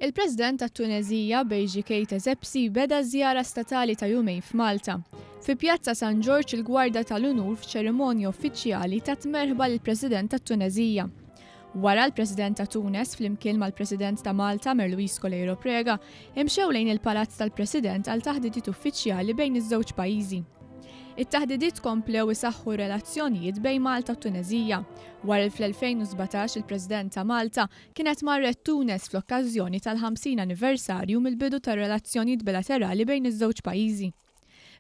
Il-President tat-Tuneżija, Beji Caid Essebsi, beda żjara statali ta' jumejn f'Malta. Fi Pjazza San Ġorġ il-Gwarda tal-Unur f'ċerimonja uffiċjali tat merħba lill-President tat-Tuneżija. Wara l-President ta' Tunes flimkien mal-President ta' Malta Merluis Coleiro Prega imxew lejn il-Palazz tal-President għal taħdidiet uffiċjali bejn iż-żewġ pajjiżi. It-taħdidiet komplew isaħħu r-relazzjonijiet bejn Malta u t-Tuneżija, wara li fl-2017 il-President ta' Malta kienet marret Tunes fl-okkażjoni tal-50 anniversarju mill-bidu tar-relazzjonijiet bilaterali bejn iż-żewġ pajjiżi.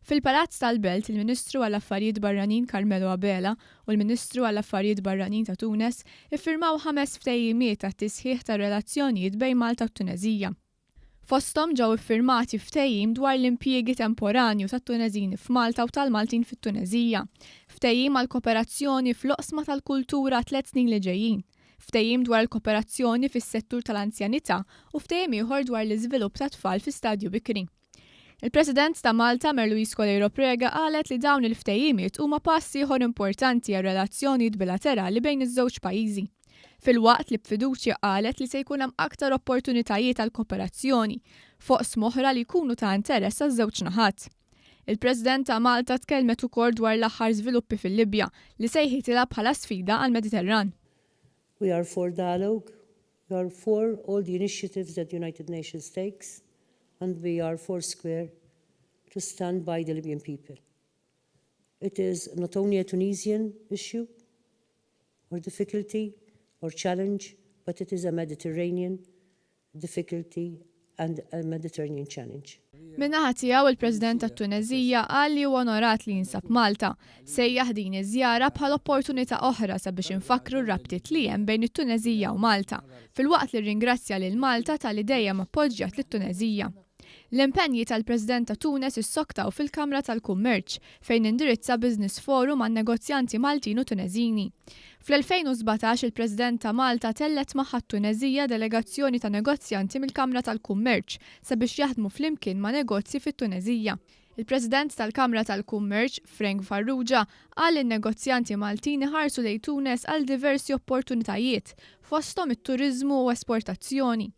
Fil-Palazz tal-Belt, il-Ministru għall-Affarijiet Barranin Carmelo Abela u l-Ministru għall-Affarijiet Barranin ta' Tunes iffirmaw ħames ftehimiet għat-tisħiħ tar-relazzjonijiet bejn Malta u t-Tuneżija. Fosthom ġew iffirmati ftehim dwar l-impjiegi temporanju tat-Tuneżini f'Malta u tal-Maltin fit-Tuneżija, ftehim għall-koperazzjoni fl-oqsma tal-kultura għat-tliet snin li ġejjin, ftehim dwar il-koperazzjoni fis-settur tal-anzjanità u ftehim ieħor dwar l-iżvilupp tat-tfal fi stadju bikri. Il-President ta' Malta, Merlouise Coleiro Prega qalet li dawn il-ftehimiet huma pass ieħor importanti għar-relazzjonijiet bilaterali bejn iż-żewġ pajjiżi. Filwaqt li b'fiduċja qalet li se jkun hemm aktar opportunitajiet għal koperazzjoni f'oqsma oħra li jkunu ta' interess għaż-żewġ naħat. Il-President ta' Malta tkellmet ukoll dwar l-aħħar żviluppi fil-Libja li sejħitilha bħala sfida għall-Mediterran. We are for dialogue, we are for all the initiatives that the United Nations takes and we are for square to stand by the Libyan people. It is not only a Tunisian issue or difficulty or challenge, but it is a Mediterranean difficulty and a Mediterranean challenge. Min-naħa tiegħu il-President tat-Tuneżija qal li huwa onorat li jinsab Malta. Sejjaħ din iż-żjara bħala opportunità oħra sabiex infakkru r-rabtiet li hemm bejn it-Tuneżija u Malta, filwaqt li rringrazzja lil Malta talli dejjem appoġġjat lit-Tuneżija. L-impenji tal-President ta' Tunes issoktaw fil-Kamra tal-Kummerċ, fejn indirizza Business Forum għan-negozjanti Maltin u Tuneżini. Fl-2017 il-President ta' Malta tellgħet magħha t-Tuneżija delegazzjoni ta' negozjanti mill-Kamra tal-Kummerċ sabiex jaħdmu flimkien ma' negozji fit-Tuneżija. Il-President tal-Kamra tal-Kummerċ, Frank Farrugia, qal li n-negozjanti Maltin iħarsu lejn Tunes għal diversi opportunitajiet, fosthom it-turiżmu u esportazzjoni.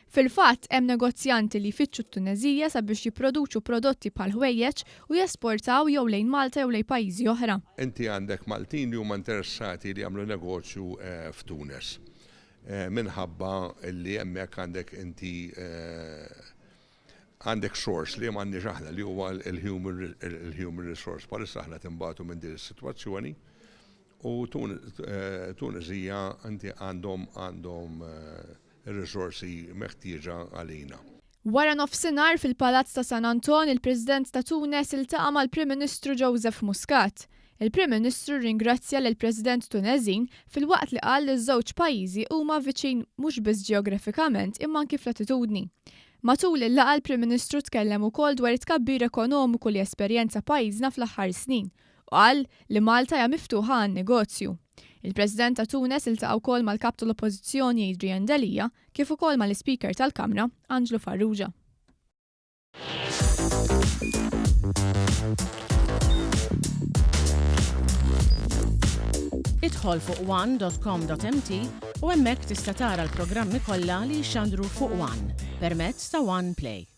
Fil-fatt, hemm negozjanti li jfittxu t-Tuneżija sabiex jipproduċu prodotti bħal ħwejjeġ u jesportaw jew lejn Malta jew lejn pajjiżi oħra. Inti għandek Maltin li huma interessati li jagħmlu negozju f'Tunes minħabba li hemmhekk għandek inti għandek source li m'għandniex aħna li huwa l-human resource. Bħalissa aħna tinbatu minn din is-sitwazzjoni u Tunisija inti għandhom għandhom ir-risorsi meħtieġa għalina. Wara nofsinhar fil-Palazz ta' San Anton, il-President ta' Tunes iltaqa' mal-Prim Ministru Joseph Muscat. Il-Prim Ministru rringrazzja lill-President Tuneżin filwaqt li qal li ż-żewġ pajjiżi huma viċin mhux biss ġeografikament imma anki fl-attitudni. Matul il-laqgħa l-Prim Ministru tkellem ukoll dwar it-tkabbir ekonomiku li esperjenza pajjiżna fl-aħħar snin u qal li Malta hija miftuħa għan-negozju. Il-President ta' Tunes iltaqa' wkoll mal-Kap tal-Oppożizzjoni Adrian Delia kif ukoll mal-Ispeaker tal-Kamra, Anġlu Farrugia. Idħol fuq one.com.mt u hemmhekk tista' tara l-programmi kollha li jixxandru fuq One permezz ta' One Play.